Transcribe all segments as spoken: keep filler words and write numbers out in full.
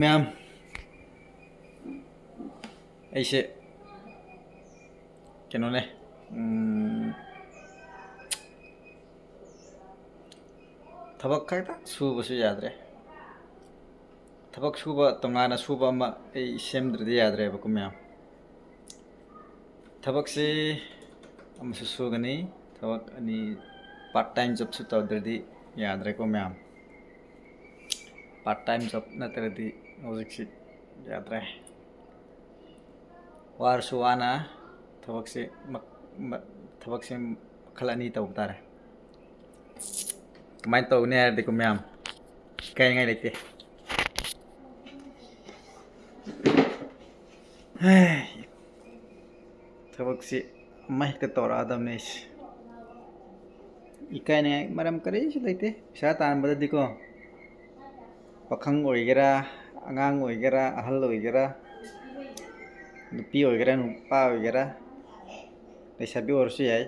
ꯃꯌꯥꯝ, ꯑꯩꯁꯦ ꯀꯩꯅꯣꯅꯦ, ꯎꯝ, ꯊꯕꯛ ꯈꯛꯇ ꯁꯨꯕꯁꯨ ꯌꯥꯗ꯭ꯔꯦ꯫ ꯊꯕꯛ ꯁꯨꯕ, ꯇꯣꯉꯥꯟꯅ ꯁꯨꯕ ꯑꯃ ꯑꯩ ꯁꯦꯝꯗ꯭ꯔꯗꯤ ꯌꯥꯗ꯭ꯔꯦꯕꯀꯣ ꯃꯌꯥꯝ꯫ ꯊꯕꯛꯁꯤ ꯑꯃꯁꯨ ꯁꯨꯒꯅꯤ, ꯊꯕꯛ ꯑꯅꯤ, part time jobꯁꯨ ꯇꯧꯗ꯭ꯔꯗꯤ ꯌꯥꯗ꯭ꯔꯦꯀꯣ ꯃꯌꯥꯝ꯫ Part time job ꯅꯠꯇ꯭ꯔꯗꯤ ꯍꯧꯖꯤꯛꯁꯤ ꯌꯥꯗ꯭ꯔꯦ꯫ ꯋꯥꯔꯁꯨ ꯋꯥꯅ ꯊꯕꯛꯁꯤ ꯃꯛ-, ꯃ-, ꯊꯕꯛꯁꯤ ꯃꯈꯜ ꯑꯅꯤ ꯇꯧꯕ ꯇꯥꯔꯦ꯫ ꯀꯃꯥꯏꯅ ꯇꯧꯒꯅꯤ ꯍꯥꯏꯔꯗꯤꯀꯣ ꯃꯌꯥꯝ, ꯏꯀꯥꯏꯅꯤꯡꯉꯥꯏ ꯂꯩꯇꯦ꯫ ꯍꯦ, ꯊꯕꯛꯁꯤ ꯑꯃ ꯍꯦꯛꯇ ꯇꯧꯔꯛꯑꯗꯕꯅꯦ ꯑꯩꯁꯦ꯫ ꯏꯀꯥꯏꯅꯤꯡꯉꯥꯏ ꯃꯔꯝ ꯀꯔꯤꯁꯨ ꯂꯩꯇꯦ꯫ ꯄꯩꯁꯥ ꯇꯥꯟꯕꯗꯗꯤꯀꯣ, ꯄꯥꯈꯪ ꯑꯣꯏꯒꯦꯔꯥ, ꯑꯉꯥꯡ ꯑꯣꯏꯒꯦꯔꯥ, ꯑꯍꯜ ꯑꯣꯏꯒꯦꯔꯥ, ꯅꯨꯄꯤ ꯑꯣꯏꯒꯦꯔꯥ, ꯅꯨꯄꯥ ꯑꯣꯏꯒꯦꯔꯥ, ꯂꯩꯁꯥꯕꯤ ꯑꯣꯏꯔꯁꯨ ꯌꯥꯏ꯫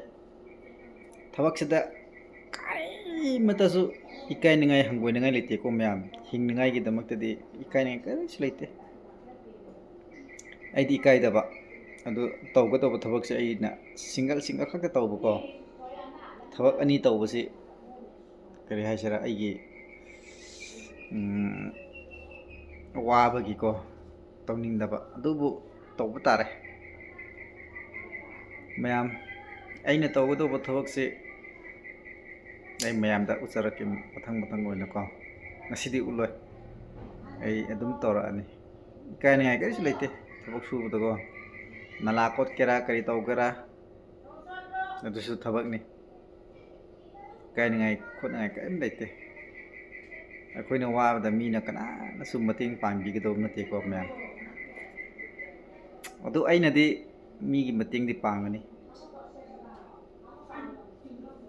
ꯊꯕꯛꯁꯤꯗ ꯀꯔꯤꯃꯇꯁꯨ ꯏꯀꯥꯏꯅꯤꯡꯉꯥꯏ, ꯍꯪꯒꯣꯏꯅꯤꯡꯉꯥꯏ ꯂꯩꯇꯦꯀꯣ ꯃꯌꯥꯝ꯫ ꯍꯤꯡꯅꯤꯡꯉꯥꯏꯒꯤꯗꯃꯛꯇꯗꯤ ꯏꯀꯥꯏꯅꯤꯡꯉꯥꯏ ꯀꯔꯤꯁꯨ ꯂꯩꯇꯦ꯫ ꯑꯩꯗꯤ ꯏꯀꯥꯏꯗꯕ, ꯑꯗꯨ ꯇꯧꯒꯗꯧꯕ ꯊꯕꯛꯁꯦ ꯑꯩꯅ single, single ꯈꯛꯇ ꯇꯧꯕꯀꯣ꯫ ꯊꯕꯛ ꯑꯅꯤ ꯇꯧꯕꯁꯤ ꯀꯔꯤ ꯍꯥꯏꯁꯤꯔꯥ, ꯑꯩꯒꯤ, ꯎꯝ, ꯋꯥꯕꯒꯤꯀꯣ ꯇꯧꯅꯤꯡꯗꯕ, ꯑꯗꯨꯕꯨ ꯇꯧꯕ ꯇꯥꯔꯦ꯫ ꯃꯌꯥꯝ, ꯑꯩꯅ ꯇꯧꯒꯗꯧꯕ ꯊꯕꯛꯁꯤ ꯑꯩ ꯃꯌꯥꯝꯗ ꯎꯠꯆꯔꯛꯀꯦ ꯃꯊꯪ ꯃꯊꯪ ꯑꯣꯏꯅꯀꯣ꯫ ꯉꯁꯤꯗꯤ ꯎꯠꯂꯣꯏ, ꯑꯩ ꯑꯗꯨꯝ ꯇꯧꯔꯛꯑꯅꯤ꯫ ꯏꯀꯥꯏꯅꯤꯡꯉꯥꯏ ꯀꯔꯤꯁꯨ ꯂꯩꯇꯦ ꯊꯕꯛ ꯁꯨꯕꯗꯀꯣ꯫ ꯅꯂꯥ ꯀꯣꯠꯀꯦꯔꯥ, ꯀꯔꯤ ꯇꯧꯒꯦꯔꯥ, ꯑꯗꯨꯁꯨ ꯊꯕꯛꯅꯤ꯫ ꯏꯀꯥꯏꯅꯤꯡꯉꯥꯏ ꯈꯣꯠꯅꯤꯡꯉꯥꯏ ꯀꯔꯤꯝ ꯂꯩꯇꯦ꯫ ꯑꯩꯈꯣꯏꯅ ꯋꯥꯕꯗ ꯃꯤꯅ ꯀꯅꯥꯅꯁꯨ ꯃꯇꯦꯡ ꯄꯥꯡꯕꯤꯒꯗꯧꯕ ꯅꯠꯇꯦꯀꯣ ꯃꯌꯥꯝ꯫ ꯑꯗꯨ ꯑꯩꯅꯗꯤ ꯃꯤꯒꯤ ꯃꯇꯦꯡꯗꯤ ꯄꯥꯡꯒꯅꯤ꯫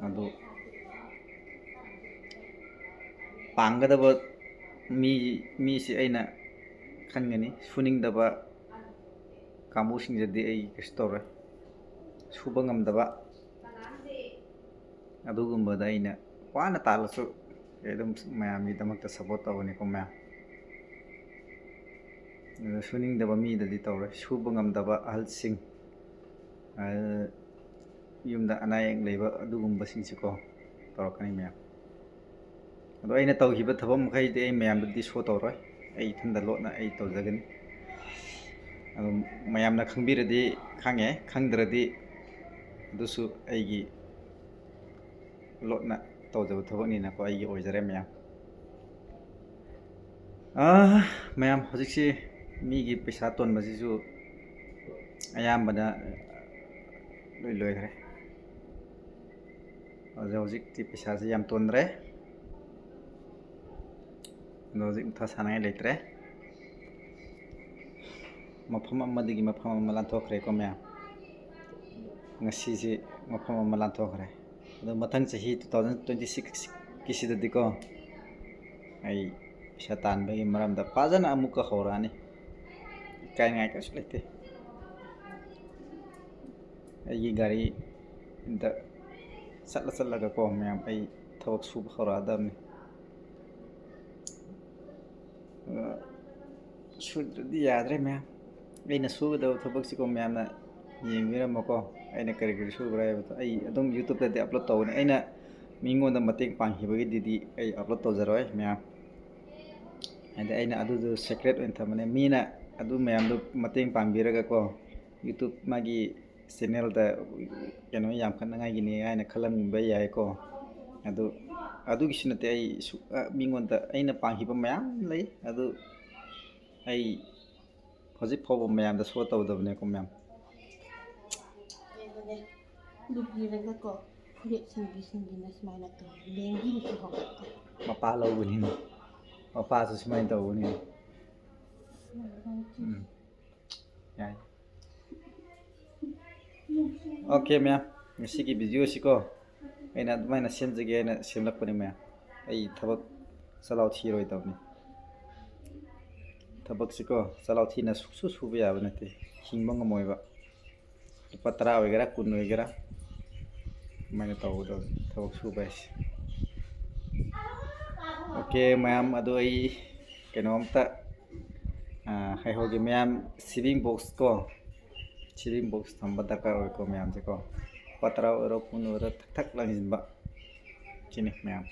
ꯑꯗꯨ ꯄꯥꯡꯒꯗꯕ ꯃꯤ, ꯃꯤꯁꯤ ꯑꯩꯅ ꯈꯟꯒꯅꯤ꯫ ꯁꯨꯅꯤꯡꯗꯕ ꯀꯥꯡꯕꯨꯁꯤꯡꯗꯗꯤ ꯑꯩ ꯀꯩꯁꯨ ꯇꯧꯔꯣꯏ꯫ ꯁꯨꯕ ꯉꯝꯗꯕ ꯑꯗꯨꯒꯨꯝꯕꯗ ꯑꯩꯅ ꯋꯥꯅ ꯇꯥꯜꯂꯁꯨ ꯑꯩ ꯑꯗꯨꯝ ꯃꯌꯥꯝꯒꯤꯗꯃꯛꯇ support ꯇꯧꯒꯅꯤꯀꯣ ꯃꯌꯥꯝ꯫ ꯑꯗꯨ ꯁꯨꯅꯤꯡꯗꯕ ꯃꯤꯗꯗꯤ ꯇꯧꯔꯣꯏ꯫ ꯁꯨꯕ ꯉꯝꯗꯕ ꯑꯍꯜꯁꯤꯡ, ꯑ, ꯌꯨꯝꯗ ꯑꯅꯥ ꯑꯌꯦꯛ ꯂꯩꯕ ꯑꯗꯨꯒꯨꯝꯕꯁꯤꯡꯁꯤꯀꯣ ꯇꯧꯔꯛꯀꯅꯤ ꯃꯌꯥꯝ꯫ ꯑꯗꯣ ꯑꯩꯅ ꯇꯧꯈꯤꯕ ꯊꯕꯛ ꯃꯈꯩꯗꯤ ꯑꯩ ꯃꯌꯥꯝꯗꯗꯤ ꯁꯣ ꯇꯧꯔꯣꯏ꯫ ꯑꯩ ꯏꯊꯟꯗ ꯂꯣꯠꯅ ꯑꯩ ꯇꯧꯖꯒꯅꯤ꯫ ꯑꯗꯨꯝ ꯃꯌꯥꯝꯅ ꯈꯪꯕꯤꯔꯗꯤ ꯈꯪꯉꯦ, ꯈꯪꯗ꯭ꯔꯗꯤ ꯑꯗꯨꯁꯨ ꯑꯩꯒꯤ ꯂꯣꯠꯅ ꯇꯧꯖꯕ ꯊꯕꯛꯅꯤꯅꯀꯣ, ꯑꯩꯒꯤ ꯑꯣꯏꯖꯔꯦ ꯃꯌꯥꯝ꯫ ꯑꯥ, ꯃꯌꯥꯝ, ꯍꯧꯖꯤꯛꯁꯤ ꯃꯤꯒꯤ ꯄꯩꯁꯥ ꯇꯣꯟꯕꯁꯤꯁꯨ ꯑꯌꯥꯝꯕꯅ ꯂꯣꯏ ꯂꯣꯏꯈ꯭ꯔꯦ꯫ ꯍꯧꯖꯤꯛ ꯍꯧꯖꯤꯛꯇꯤ ꯄꯩꯁꯥꯁꯤ ꯌꯥꯝ ꯇꯣꯟꯗ꯭ꯔꯦ꯫ ꯑꯗꯣ ꯍꯧꯖꯤꯛ ꯃꯊꯥ ꯁꯥꯅꯤꯡꯉꯥꯏ ꯂꯩꯇ꯭ꯔꯦ꯫ ꯃꯐꯝ ꯑꯃꯗꯒꯤ ꯃꯐꯝ ꯑꯃ ꯂꯥꯟꯊꯣꯛꯈ꯭ꯔꯦꯀꯣ ꯃꯌꯥꯝ꯫ ꯉꯁꯤꯁꯤ ꯃꯐꯝ ꯑꯃ ꯂꯥꯟꯊꯣꯛꯈ꯭ꯔꯦ꯫ ꯑꯗꯣ ꯃꯊꯪ ꯆꯍꯤ two thousand twenty six ꯀꯤꯁꯤꯗꯗꯤꯀꯣ, ꯑꯩ ꯄꯩꯁꯥ ꯇꯥꯟꯕꯒꯤ ꯃꯔꯝꯗ ꯐꯖꯅ ꯑꯃꯨꯛꯀ ꯍꯧꯔꯛꯑꯅꯤ꯫ ꯏꯀꯥꯏꯅꯤꯡꯉꯥꯏ ꯀꯩꯁꯨ ꯂꯩꯇꯦ꯫ ꯑꯩꯒꯤ ꯒꯥꯔꯤꯗ ꯆꯠꯂ ꯆꯠꯂꯒꯀꯣ ꯃꯌꯥꯝ, ꯑꯩ ꯊꯕꯛ ꯁꯨꯕ ꯍꯧꯔꯛꯑꯗꯕꯅꯤ꯫ ꯑ, ꯁꯨꯗ꯭ꯔꯗꯤ ꯌꯥꯗ꯭ꯔꯦ ꯃꯌꯥꯝ꯫ ꯑꯩꯅ ꯁꯨꯒꯗꯕ ꯊꯕꯛꯁꯤꯀꯣ ꯃꯌꯥꯝꯅ ꯌꯦꯡꯕꯤꯔꯝꯃꯣꯀꯣ, ꯑꯩꯅ ꯀꯔꯤ ꯀꯔꯤ ꯁꯨꯕ꯭ꯔꯥ ꯍꯥꯏꯕꯗꯣ꯫ ꯑꯩ ꯑꯗꯨꯝ YouTubeꯇꯗꯤ upload ꯇꯧꯒꯅꯤ꯫ ꯑꯩꯅ ꯃꯤꯉꯣꯟꯗ ꯃꯇꯦꯡ ꯄꯥꯡꯈꯤꯕꯒꯤꯗꯨꯗꯤ ꯑꯩ upload ꯇꯧꯖꯔꯣꯏ ꯃꯌꯥꯝ꯫ ꯍꯥꯏꯗꯤ ꯑꯩꯅ ꯑꯗꯨꯗꯨ secret ꯑꯣꯏꯅ ꯊꯝꯕꯅꯦ꯫ ꯃꯤꯅ ꯑꯗꯨ ꯃꯌꯥꯝꯗꯣ ꯃꯇꯦꯡ ꯄꯥꯡꯕꯤꯔꯒꯀꯣ, YouTube ꯃꯥꯒꯤ channelꯗ ꯀꯩꯅꯣ ꯌꯥꯝꯈꯠꯅꯉꯥꯏꯒꯤꯅꯤ ꯍꯥꯏꯅ ꯈꯜꯂꯝꯕ ꯌꯥꯏꯀꯣ꯫ ꯑꯗꯨ, ꯑꯗꯨꯒꯤꯁꯨ ꯅꯠꯇꯦ꯫ ꯑꯩ ꯁꯨ-, ꯑ, ꯃꯤꯉꯣꯟꯗ ꯑꯩꯅ ꯄꯥꯡꯈꯤꯕ ꯃꯌꯥꯝ ꯂꯩ꯫ ꯑꯗꯨ ꯑꯩ ꯍꯧꯖꯤꯛ ꯐꯥꯎꯕ ꯃꯌꯥꯝꯗ show ꯇꯧꯗꯕꯅꯦꯀꯣ ꯃꯌꯥꯝ꯫ ꯀꯩꯅꯣꯅꯦ, ꯂꯨꯞꯄꯤꯔꯒꯀꯣ, ꯐꯨꯔꯤꯠ ꯁꯤꯟꯕꯤ ꯁꯤꯟꯕꯤꯅ ꯁꯨꯃꯥꯏꯅ ꯇꯧ꯫ ꯂꯦꯡꯕꯤꯅꯁꯨ ꯍꯧꯒꯠꯄ꯫ ꯃꯄꯥ ꯂꯧꯕꯅꯤꯅ, ꯃꯄꯥꯁꯨ ꯁꯨꯃꯥꯏꯅ ꯇꯧꯕꯅꯤ꯫ ꯎꯝ꯫ ꯌꯥꯏ꯫ Okay ꯃꯌꯥꯝ, ꯉꯁꯤꯒꯤ videoꯁꯤꯀꯣ ꯑꯩꯅ ꯑꯗꯨꯃꯥꯏꯅ ꯁꯦꯝꯖꯒꯦ ꯍꯥꯏꯅ ꯁꯦꯝꯂꯛꯄꯅꯤ ꯃꯌꯥꯝ꯫ ꯑꯩ ꯊꯕꯛ ꯆꯤꯜꯍꯥꯎ ꯊꯤꯔꯣꯏꯗꯕꯅꯤ꯫ ꯊꯕꯛꯁꯤꯀꯣ ꯆꯤꯜꯍꯥꯎ ꯊꯤꯅ ꯁꯨꯛꯁꯨ ꯁꯨꯕ ꯌꯥꯕ ꯅꯠꯇꯦ, ꯍꯤꯡꯕ ꯉꯝꯃꯣꯏꯕ꯫ ꯂꯨꯄꯥ ꯇꯔꯥ ꯑꯣꯏꯒꯦꯔꯥ, ꯀꯨꯟ ꯑꯣꯏꯒꯦꯔꯥ, ꯑꯗꯨꯃꯥꯏꯅ ꯇꯧꯒꯗꯕꯅꯤ ꯊꯕꯛ ꯁꯨꯕ ꯍꯥꯏꯁꯦ꯫ Okay ꯃꯌꯥꯝ, ꯑꯗꯣ ꯑꯩ ꯀꯩꯅꯣꯝꯇ ꯍꯥꯏꯍꯧꯒꯦ ꯃꯌꯥꯝ, ꯁꯤꯚꯤꯡ ꯕꯣꯛꯁ ꯀꯣ, ꯁꯤꯚꯤꯡ ꯕꯣꯛꯁ ꯊꯝꯕ ꯗꯔꯀꯥꯔ ꯑꯣꯏꯀꯣ ꯃꯌꯥꯝꯁꯦꯀꯣ꯫ ꯂꯨꯄꯥ ꯇꯔꯥ ꯑꯣꯏꯔꯣ, ꯀꯨꯟ ꯑꯣꯏꯔꯣ, ꯊꯛ ꯊꯛ ꯂꯪꯁꯤꯟꯕ꯫ ꯁꯤꯅꯤ ꯃꯌꯥꯝ꯫